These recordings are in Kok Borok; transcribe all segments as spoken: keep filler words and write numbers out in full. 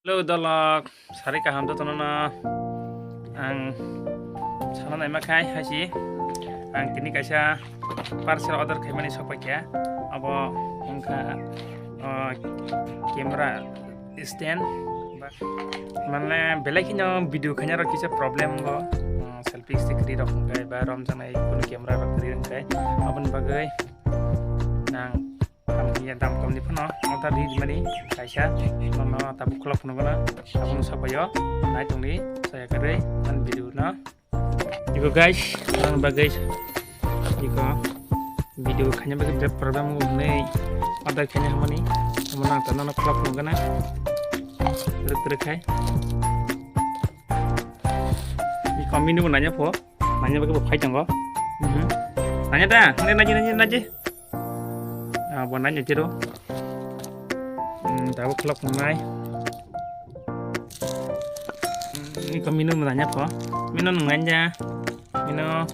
Hello dolok, sari kaham jotono no. Ang sana naima khai haisi. Ang tini kaisa parcel order khaimani sokpaikha. Abo wngkha, o, camera stand. Ba-, mane belai kheno video khaina rok kisa problem go. O, selfie stick ri rok hwnkhe ba romjaknai kunu camera rok ri hwnkhe. Aboni bagwi nang Ang ya dam kom ni phano order ri mani kaisa, nono tabuk khulok phano gana, tabuk no sapayo, nai tongni saya kare an video no. Iko guys, ang bagwi iko video khaina bagwi birat problem wngnai order khaina hamani, amo nang tano no khulok phano gana, ruk ruk khai. Iko menu bo nanya pho, nanya bagwi bo phai tongo. Mhm. Nanya da, nanya, nanya, nanya, nanya. Ah, bo nanya jero. Hmm, tabuk khulok nai. Hmm, iko menu nanya pho. Menu nung nanya. Menu.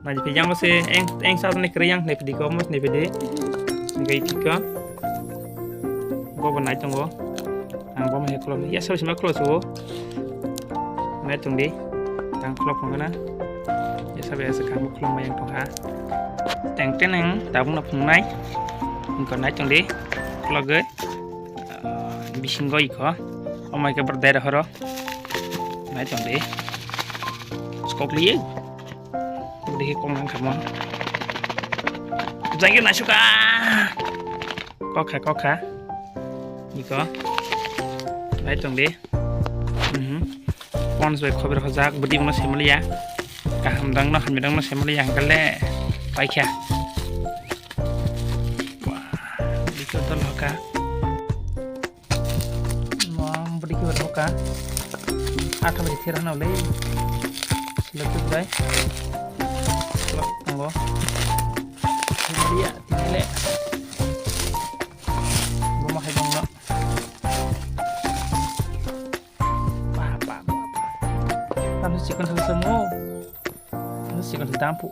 Nanya phi yang se eng, eng sa ne kre yang ne phi di ko mo ne phi di. Ngai phi ka. Bo bo nai tongo. Ang bo mo he khulok. Ya sa sima khulok so. Nai tong di. Ang khulok phang na. Ya sa be sa kang khulok ma yang tong ha. Teng teneng tabuk no phung nai. Ang ko nai tong di. Khulok ge. Ah, bisingo iko. Oh my god, bro, dai horo. Nai tong di. Skok liye. Dikhe kong nang kamo. Jagir naisuka. Kokha, kokha. Iko. Nai tong di. Mhm. Pons bai khobir hojak, budi bono semaliya. Kaham dang no, hamya dang no semaliya, hangkale paikha. Wah, dikhe dol hoka. Mo budi ke berhoka. Atha budi thir hano le. Sila tu dai. Sila tongo. Sila dia tile. Bo ma hai bang no. Pa pa pa pa. Tam sikon sa mo. Sikon sa dam pu.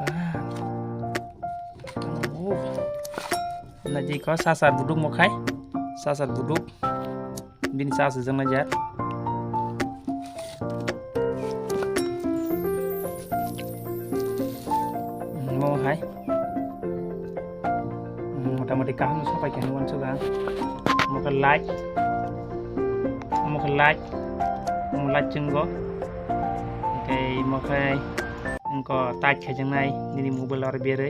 Ah. Oh. Naidi ko sasar buduk mo khai, sasar buduk, bini sasar jang najar. Mo hai, motamoti kaham sapai khe uansukha. Mo khe light, mo khe light, mo light chwngo. Tei mo khe wngkha touch khaijaknai nini mobile aro berwi.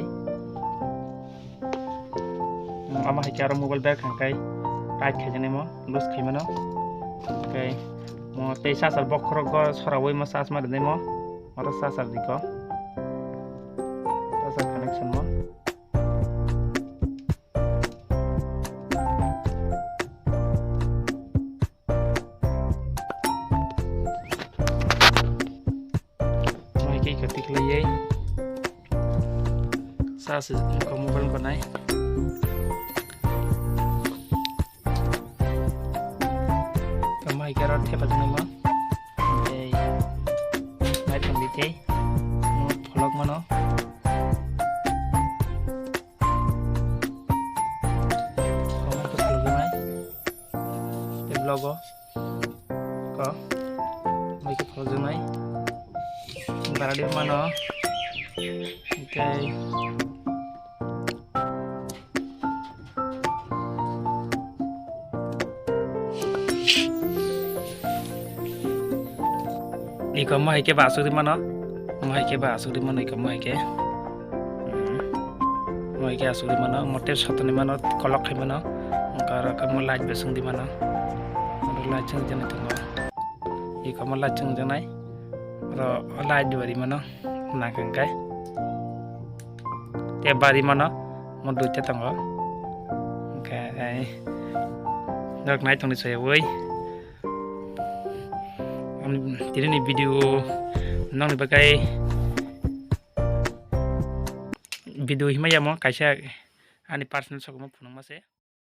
Omo hai khe aro mobile bag hwnkhai touch khaijaknai mo, lose khaimano. Tei mo tei charger bokhorok go soraui mo charge ma rwnaimo, oro charger diko. Charger connection mo. Mai khe kati khlaiwi. Sa se ko mobile banai. Kamai khe aro thepa jani mo. Ei. Mai thang di tei. Mo pholok mano. Kamai khe pholok nai. Tei vlog o ko mai khe pholok jaknai baradi mano tei iko mo hai khe ba aswk di mano, mo hai khe ba aswk di mano, iko mo hai khe. Hmm. Mo hai khe aswk di mano, mo tei sotoni mano, kolok khai mano, wngkha aro khe mo light bo swng di mano. Oro light swng di tongo. Iko mo light swng di nai. Oro light bo ri mano, nang khe hwnkhe. Tei bari mano, mo duita tongo. Hwnkhe, eh, norok nai tongdi soyawoi. Ani tini ni video nokni bagwi video himai yamo kaisa ani personal sokmo phunukma se.